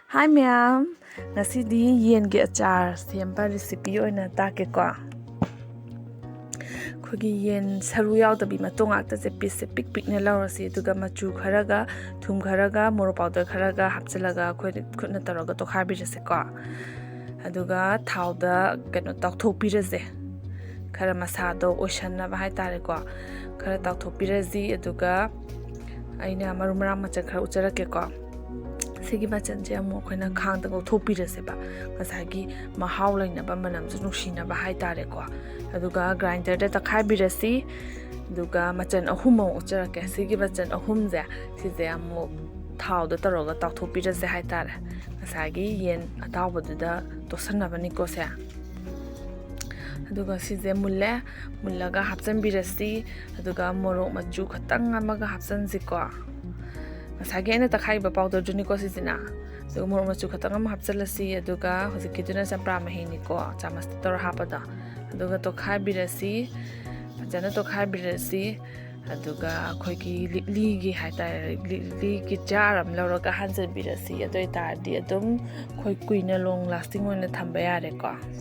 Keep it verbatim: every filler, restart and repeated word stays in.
ꯍꯥꯏ ꯃꯌꯥꯝ, ꯉꯁꯤꯗꯤ ꯌꯦꯟꯒꯤ ꯑꯆꯥꯔ ꯁꯦꯝꯕ ꯔꯤꯁꯤꯄꯤ ꯑꯣꯏꯅ ꯇꯥꯛꯀꯦꯀꯣ꯫ ꯑꯩꯈꯣꯏꯒꯤ ꯌꯦꯟ ꯁꯔꯨ ꯌꯥꯎꯗꯕꯤ ꯃꯇꯣꯡ ꯉꯥꯛꯇꯁꯦ, ꯄꯤꯁꯁꯦ ꯄꯤꯛ ꯄꯤꯛꯅ ꯂꯧꯔꯁꯤ, ꯑꯗꯨꯒ ꯃꯆꯨ ꯈꯔꯒ, ꯊꯨꯝ ꯈꯔꯒ, ꯃꯣꯔꯣꯛ ꯄꯥꯎꯗꯔ ꯈꯔꯒ ꯍꯥꯞꯆꯤꯜꯂꯒ ꯑꯩꯈꯣꯏ ꯈꯨꯠꯅ ꯇꯧꯔꯒ ꯇꯣꯈꯥꯏꯕꯤꯔꯁꯦꯀꯣ꯫ ꯑꯗꯨꯒ ꯊꯥꯎꯗ ꯀꯩꯅꯣ ꯇꯥꯎꯊꯣꯛꯄꯤꯔꯁꯦ, ꯈꯔ ꯃꯁꯥꯗꯣ ꯑꯣꯏꯁꯟꯅꯕ ꯍꯥꯏꯇꯥꯔꯦꯀꯣ꯫ ꯈꯔ ꯇꯥꯎꯊꯣꯛꯄꯤꯔꯁꯤ, ꯑꯗꯨꯒ ꯑꯩꯅ ꯃꯔꯨ ꯃꯔꯥꯡ ꯃꯆꯜ ꯈꯔ ꯎꯠꯆꯔꯛꯀꯦꯀꯣ꯫ ꯁꯤꯒꯤ ꯃꯆꯜꯁꯦ ꯑꯃꯨꯛ ꯑꯩꯈꯣꯏꯅ ꯈꯥꯡꯗ ꯉꯧꯊꯣꯛꯄꯤꯔꯁꯦꯕ, ꯉꯁꯥꯏꯒꯤ ꯃꯍꯥꯎ ꯂꯩꯅꯕ, ꯃꯅꯝꯁꯨ ꯅꯨꯡꯁꯤꯅꯕ ꯍꯥꯏꯇꯥꯔꯦꯀꯣ꯫ ꯑꯗꯨꯒ ꯒ꯭ꯔꯥꯏꯟꯗꯔꯗ ꯇꯛꯈꯥꯏꯕꯤꯔꯁꯤ꯫ ꯑꯗꯨꯒ ꯃꯆꯜ ꯑꯍꯨꯝ ꯑꯃꯨꯛ ꯎꯠꯆꯔꯛꯀꯦ꯫ ꯁꯤꯒꯤ ꯃꯆꯜ ꯑꯍꯨꯝꯁꯦ, ꯁꯤꯁꯦ ꯑꯃꯨꯛ ꯊꯥꯎꯗ ꯇꯧꯔꯒ ꯇꯥꯎꯊꯣꯛꯄꯤꯔꯁꯦ ꯍꯥꯏꯇꯥꯔꯦ, ꯉꯁꯥꯏꯒꯤ ꯌꯦꯟ ꯑꯇꯥꯎꯕꯗꯨꯗ ꯇꯣꯠꯁꯟꯅꯕꯅꯤꯀꯣ ꯁꯦ꯫ ꯑꯗꯨꯒ ꯁꯤꯁꯦ ꯃꯨꯜꯂꯦ꯫ ꯃꯨꯜꯂꯒ ꯍꯥꯞꯆꯤꯟꯕꯤꯔꯁꯤ꯫ ꯑꯗꯨꯒ ꯃꯣꯔꯣꯛ ꯃꯆꯨ ꯈꯛꯇꯪ ꯑꯃꯒ ꯍꯥꯞꯆꯤꯟꯁꯤꯀꯣ꯫ ꯉꯁꯥꯏꯒꯤ ꯑꯩꯅ ꯇꯛꯈꯥꯏꯕ ꯄꯥꯎꯗꯔꯗꯨꯅꯤꯀꯣ ꯁꯤꯁꯤꯅ꯫ ꯑꯗꯨꯒ ꯃꯣꯔꯣꯛ ꯃꯆꯨ ꯈꯛꯇꯪ ꯑꯃ ꯍꯥꯞꯆꯤꯜꯂꯁꯤ꯫ ꯑꯗꯨꯒ ꯍꯧꯖꯤꯛꯀꯤꯗꯨꯅ ꯆꯝꯄ꯭ꯔꯥ ꯃꯍꯤꯅꯤꯀꯣ, ꯆꯥꯃꯁꯇ ꯇꯧꯔ ꯍꯥꯞꯄꯗꯣ꯫ ꯑꯗꯨꯒ ꯇꯣꯠꯈꯥꯏꯕꯤꯔꯁꯤ, ꯐꯖꯅ ꯇꯣꯠꯈꯥꯏꯕꯤꯔꯁꯤ꯫ ꯑꯗꯨꯒ ꯑꯩꯈꯣꯏꯒꯤ ꯂꯤꯛꯂꯤꯒꯤ ꯍꯥꯏꯇꯥꯔꯦ, ꯂꯤꯛꯂꯤꯒꯤ ꯖꯥꯔ ꯑꯃ ꯂꯧꯔꯒ ꯍꯥꯟꯖꯟꯕꯤꯔꯁꯤ꯫ ꯑꯗꯨ ꯑꯣꯏꯇꯥꯔꯗꯤ ꯑꯗꯨꯝ ꯑꯩꯈꯣꯏ ꯀꯨꯏꯅ ꯂꯣꯡ ꯂꯥꯁꯇꯤꯡ ꯑꯣꯏꯅ ꯊꯝꯕ ꯌꯥꯔꯦꯀꯣ꯫